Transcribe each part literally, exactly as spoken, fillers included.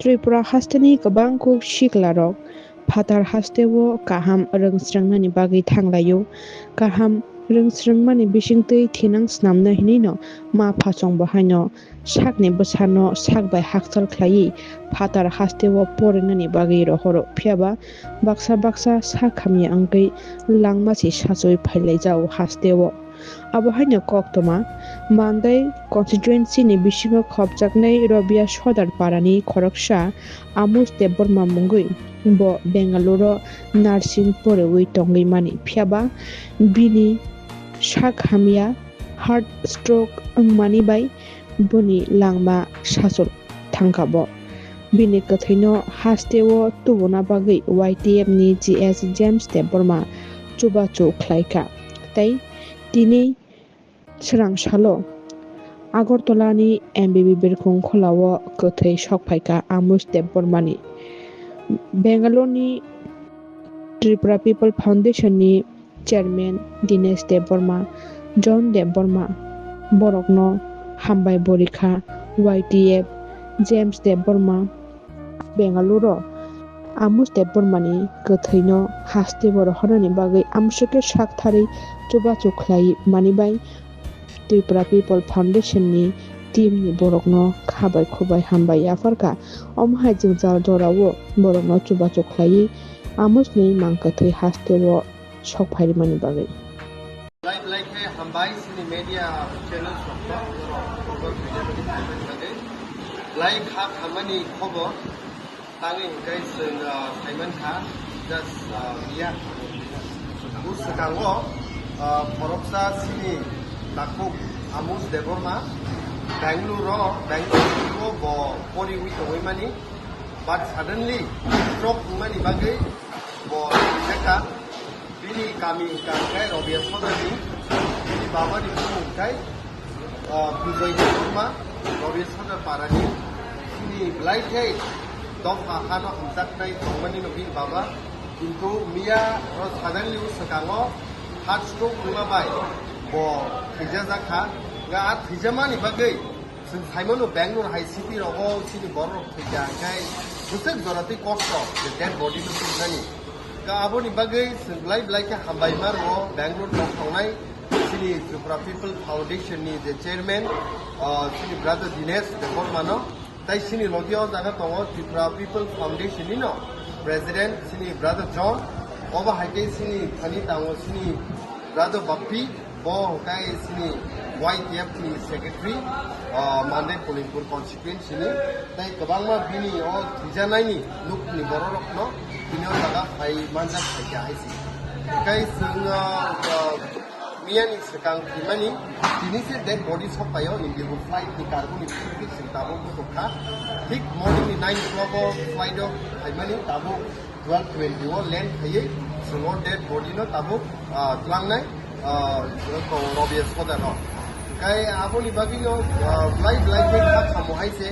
Tripura hasteni kwbang kuk siklarok phatar hasteo kaham rwngsrwngnani bagwi thanglaio. Kaham rwngsrwngmani bisingtwi thinang snamna hinwino ma phachongbo haino sakni bwsano sak bai hakchal khlaiwi phatar hasteo porinani bagwi rohoro. Phiyaba baksa baksa sak hamya wngwi langma se sachawi phailaijao hasteo. Abo haino koktwma Mandai constituency ni bisingo khopjaknai Robia Sodar parani khoroksa Amush Debbarma mungwi bo Bengaluru nursing poriwi tongwi mani. Phiyaba bini sak hamya heart stroke wngmani bai boni langma sachol thangkha bo. Bini kwthwino hasteo tubuna bagwi Y T F ni G S James Debbarma chubachu khlaikha. Tei tini swrang salo Agartala ni M B B birkhung kholao kwthwi sokphaikha Amush Debbarmani. Bengaluru ni Tripura People Foundation ni Chairman Dinesh Debbarma, John Debbarma, borokno hambai borikha Y T F James Debbarma, Bengaluru Amush Debbarmani kwthwino hasteo rohornani bagwi amswkhe sak tharwi chubachu khlai mani bai Tripura People Foundation ni team ni borokno kha bai khubai hambai yapharkha. Omo hai jwngjal jorao borokno chubachu khlaiwi Amush ni mang kwthwi hasteo sok phairwmani bagwi. Belai belai khe hambai chini media channels rokno borok khobor media rokni khaimani bagwi. Belai kha khamani khobor tangwi hwnkhe chwng, ah, khaimankha just, ah, miya. Bwskango, ah, khoroksa chini takhuk Amush Debbarma Bangalore-o, Bangalore-o bo poriwi tongwi mani. But suddenly stroke wngmani bagwi bo thwijaka. Bini kami hwnkha khe Robia Sodar ni, bini baba ni bumung khe, ah, Bijoy Debbarma, Robia Sodar para ni. Chini belai khe dopha hano hamjaknai tongmani no bini baba. Kintu miya ro suddenly o swkango heart stroke wngma bai bo thwijajakha. Ga a thwijamani bagwi Chwng saimano Bangalore hai city rogo chini borok rok thwikha, hwnkhe bwswk jora twi kosto je dead body no tubunani. Ka aboni bagwi chwng belai belai khe hambai ma rwo Bangalore tong tongnai chini Tripura People Foundation ni je chairman, ah, chini brother Dinesh Debbarma no, tai chini logi o jaga tongo Tripura People Foundation ni no president chini brother John, obo hai khe chini thani tango chini brother Bappi, bo hwnkhe chini Y T F ni secretary, ah, Mandai Polimpur constituency ni, tei kwbangma bini o thwijanaini nukni bororokno bini o jaga phai manjak phaikha hai se. Tei chwng, ah, ah, miyani swkang thwimani tini se dead body sok paio Indigo flight ni cargo ni bisingtwi chwng tabuk muchungkha. Thik morning ni nine o'clock o flight o phaimani tabuk twelve twenty o land khaiwi chwng o dead body no tabuk, ah, tlangnai, ah, Robia Sodar o. Hwnkhe aboni bagwi no, ah, belai belai khe kha khamu hai se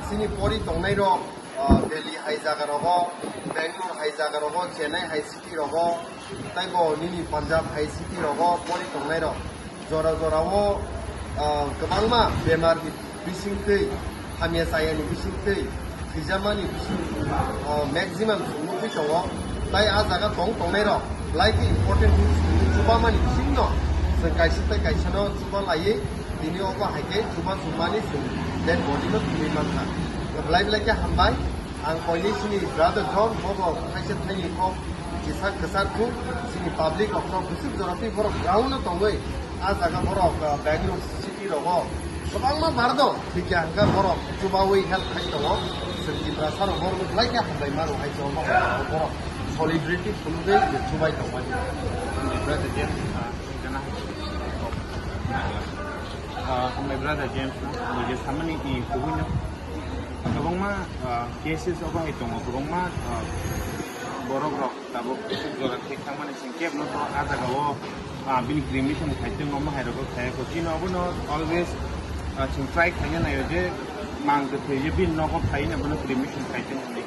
chini pori tongnai rok, ah, Delhi hai jaga rogo, Bangalore hai jaga rogo, Chennai hai city rogo, tei bo nini Punjab hai city rogo pori tongnai rok. Jora jora o, ah, kwbangma bemar ni bisingtwi, hamya chayani bisingtwi, thwijamani bising, ah, maximum chwng nugwi tongo. Tai a jaga tong tongnai rok belai khe important news chubamani bisingno chwng kaisa tei kaisa no chuba laiwi tini obo hai khe chuba chumani chwng dead body no thumwi mankha. Belai belai khe hambai. Ang koinwi chini brother John, bobo kaisa thaini kok kisa kwchar thung, chini public rokno bwswk jora twi borok ground no tongwi, a jaga borok, ah, Bangalore city rogo kwbangma bar do, thikya hwnkha borok chubawi help khai tongo, chwng Tiprasa rok borok belai khe hambai mano hai chwng borok solidarity phunugwi chubai tongmani. Brother James, ah, gana. Ah, hambai brother James no, bo je samani i kubui no. Kwbangma, ah, cases obo hai tongo, kwbangma, ah, borok rok tabuk jora thik thangmani sing kebo no to a jaga o, ah, bini cremation khai tong omo hai rok khai ko. Chini obo no always, ah, chwng try khaina naio je mang kwthwi je bini nogo phai na bono cremation khai tong hwnwi.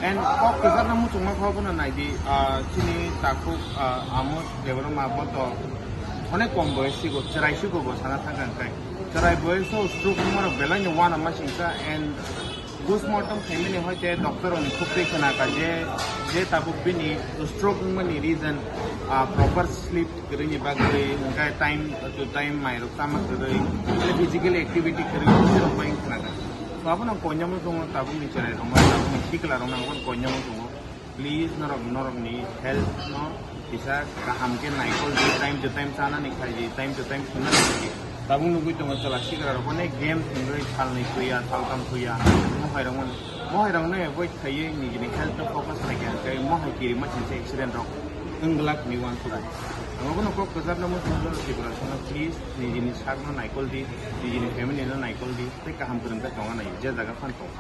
And kok kwchar no muchungma kha bono naidi, ah, chini takhuk, ah, Amush Debbarma bo to onek kom boyos sigo, chwrai sigo bo sana thangkha hwnkhe. Chwrai boyos o stroke wngmarok belai no uanama singsa and Postmortem khaimani hoite doctor rokni khukti khna kha je, je tabuk bini stroke wngmani reason, ah, proper sleep kwrwini bagwi, hwnkhe time to time mairok chama kwrwi, physical activity kwrwi, borok bai wngkhna kha. So abono koinjamo tongo, tabukni cherai rok, tabukni sikla rok nang koinjamo tongo. Please, norok, norokni health no kisa kaham khe naikol di, time to time chanani khai di, time to time sunani khai di. Tabuk nugwi tongo chwla sikra rok onek game thwngwi salni thuya, saltham thuya, mohai rok mohai rok no avoid khaiwi nijini health no focus khlai kha, hwnkhe mohai kirima chinsa accident rok wng glak ni uansukha. Ang abono kok kwchar no muchung jora Tripura songno, please nijini sak no naikol di, nijini family no naikol di, tei kaham kwrwng khe tongna nai je jaga phan tong.